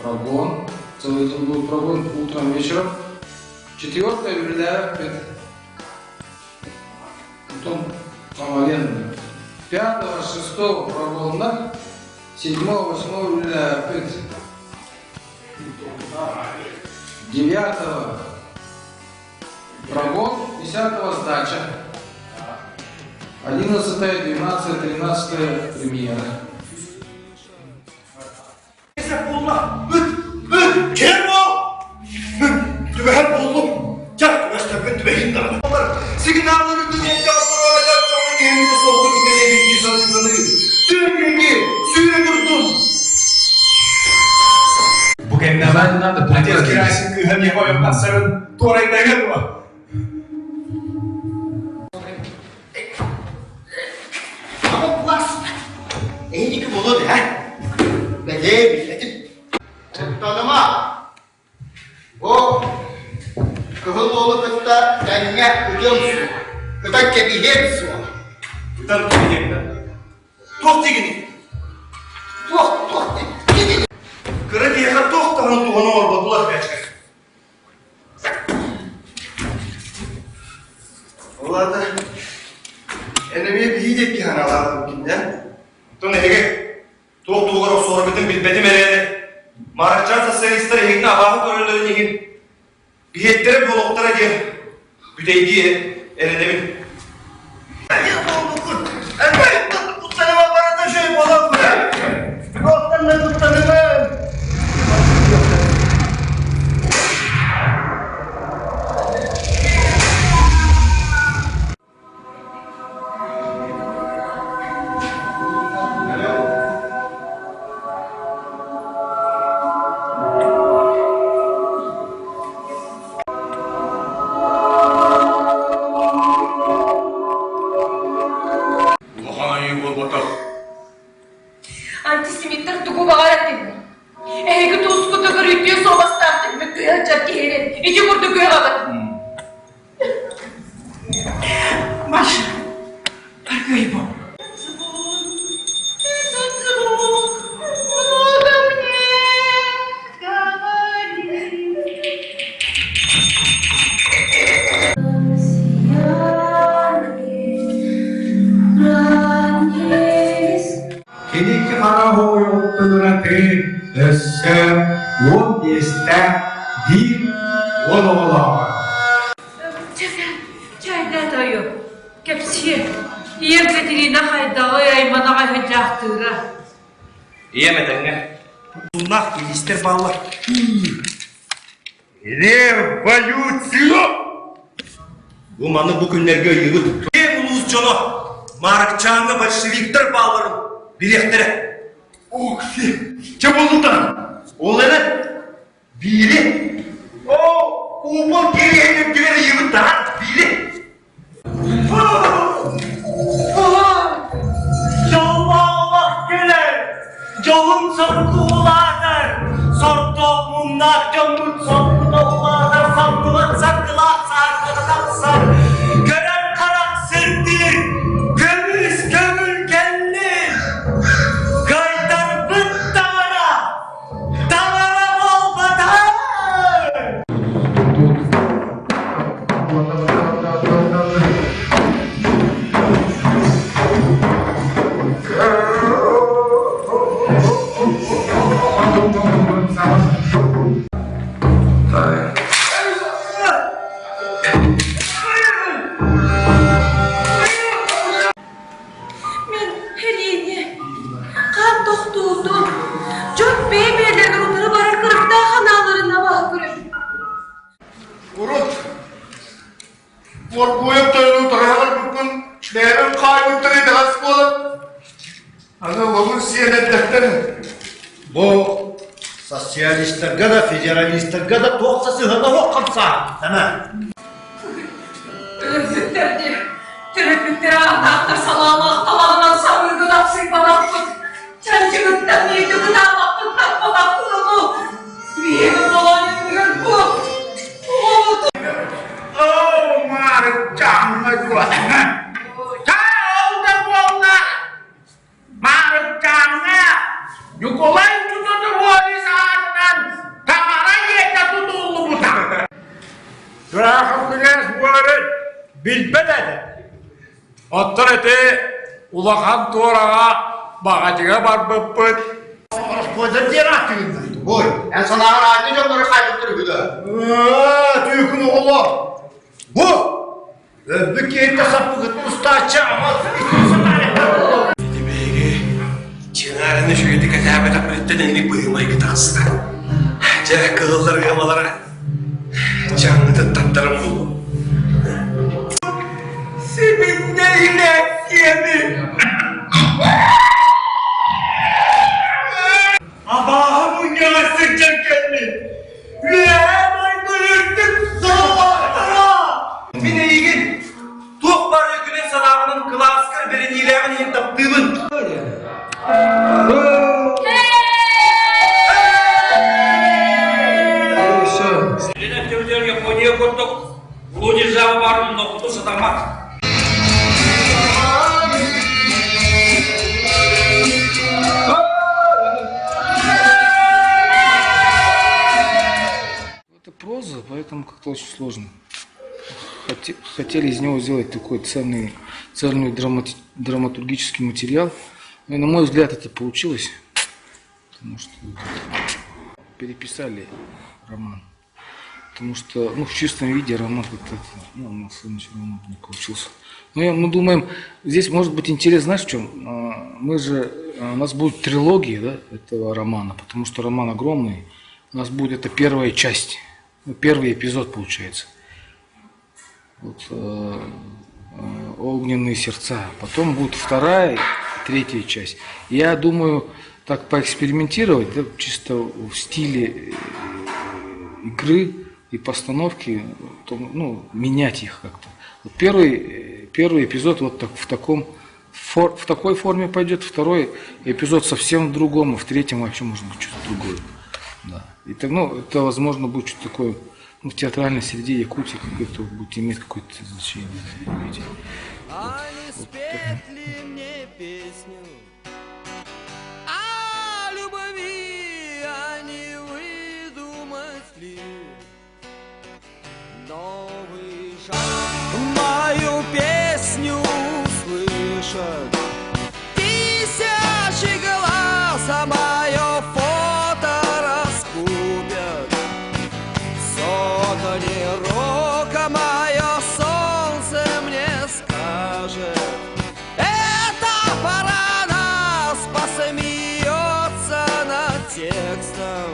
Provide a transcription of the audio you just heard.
прогон. Целый день будет прогон, утром, вечером. Четвертое Юрилявпет. Потом Амаленна. Пятого, шестого прогонна. Седьмого, восьмого Юрилявпет. Девятого прогон, десятого сдача. Одиннадцатое, двенадцатое, тринадцатое премьера. Ким ол? Түбэһэр буоллум. Чэ, түбэстэппин түбэһин даҕаны. Сигналлары Бу кэннэ отец Герасим кыыһа миэхэ ойох тахсарын туорайдаһыа дуо? Эһиги буолуо да, бэлиэ билбэтим. Куттаныма. Бу кыһыл уолу кытта тэҥҥэ ытыам суох, ытан кэбиһиэм суох. Ытан кэбиһиэм да. Туох дигини? Туох, туох дигини? Кыра киһиэхэ туох даҕаны туһаны оҥорботулар бээчкэ. Ол аата эн эмиэ биһиги диэки хаҥалаабыккын да? Оттон эһиги туох туһугар охсуһаргытын билбэтим эрээри, Маарыкчаан социалистар эһигини абааһы көрөллөрүн иһин биһиэттэрэ буолуохтара диэн бүтэйдии эрэнэбин. Куттаныма барыта үчүгэй буолан турар. Туохтан да куттанымаҥ. Улахан айыы буолбатах. Антисемиттэр тугу баҕар этиннэр. Эһиги тускутугар үтүө суобастаахтык мөккүһэ киһини ити курдук ыаҕаҕыт. Маша, баргыай бу. Этот звук много мне говорит. Кини икки хара уһуйуттан ураты өссө 15-тээх биир уол оҕолооҕо. Чайда тойу, кэпсиэ. Ийэм Катерина хайдаҕый айманаҕа сылдьаахтыыра. Ийэм этэҥҥэ. Туннах илистэр бааллар. Революция! Бу маны бу күннэргэ ыйыыбыт. Киэҥ улуус дьоно Маарыкчааҥҥа большевиктар баалларын билиэхтэрэ. Ох, чэ буоллутан. Ол эрэ биири. О, купол кириэһин үрдүгэр ыйыыбыт даҕан биири. Дьоллоох кэлэр, дьолун соргуулаатар, сордоох муннаах дьоммут соргута улаатар, саргылан саргылаах сааргата тахсар, көрөр харах сирдиир, көмүс көҥүл кэллин, кыайтарбыт таҥара, таҥара буолбатар! Мин Эриини хаан тохтуутун, дьон бэйэ-бэйэлэригэр утары барар кырыктаах анааларын абааһы көрөбүн. Урут Моргуйап тойону утарыһа барбыккын бэйэбин хаайбыттар итэҕэс буолан, аны уолун сиэн эрдэхтэрэ. Бу социалистарга да, федералистарга да туох да сыһыана суох хамсааһын, сэмэ. Өлбүттэр дии, төрөппүттэр ааттаахтар салаалаах талаҕынан самыыгын апсыйбатахпыт, чанчыгыттан миитигин аабаппыт таппатахпыт ону биһиги буолан иннигэр бу Оо, Маарыкчааҥҥа дуо? Чаа, ол да буолла! Маарыкчааҥҥа Ньукулай Тутутуһуойус аатынан! Оттон ити улахан туораҕа баҕадьыга барбыппыт. Ороспуойдар диэн ааттыгын Бой, эн санааҕар аанньа дьоннору хайбыттар үһү да? Түүкүн оҕолор! Бу! Өлбүт киһиттэ саппыгытын устааччы ама Ити биһиги чыҥаарыны үчүгэйдик этээбэтэхпититтэн инник быһыы-майгы таҕыста. Дьэ, кыһыллар ыамалара чаҥҥытын таттаран буолуо. Сибиннэйилээккиэми! Абааһы мунньаҕа сылдьан кэллим. Үөһээ дойду үрдүк сололоохторо! Мин эйигин туох баар өйгүнэн санааҕынан кылааскар бэриниилээҕин иһин таптыыбын. Илин өттүбүтүгэр Япония курдук улуу держава баар оннохпутун сатаммат. Это проза, поэтому как-то очень сложно. Хотели из него сделать такой ценный, ценный драматургический материал. Но, на мой взгляд, это получилось. Потому что переписали роман. Потому что ну, в чистом виде роман как-то, ну, у нас все равно не получился. Но мы думаем, здесь может быть интерес, знаешь, в чем? Мы же, у нас будет трилогия, да, этого романа, потому что роман огромный. У нас будет это первая часть, ну, первый эпизод получается. Вот, «Огненные сердца». Потом будет вторая, третья часть. Я думаю, так поэкспериментировать, да, чисто в стиле игры и постановки, то, ну, менять их как-то. Вот первый эпизод вот так, в такой форме пойдет, второй эпизод совсем в другом, а в третьем вообще может быть что-то другое. Да. И так, ну, это, возможно, будет что-то такое, ну, в театральной среде Якутии какое-то будет иметь какое-то значение. Понимаете? А не спеть ли мне песню о любви, а не выдумать ли новый жанр? Мою песню услышат тысячи глаз, а мое фото раскупят сотни рук, а мое солнце мне скажет: это пора нас посмеется над текстом.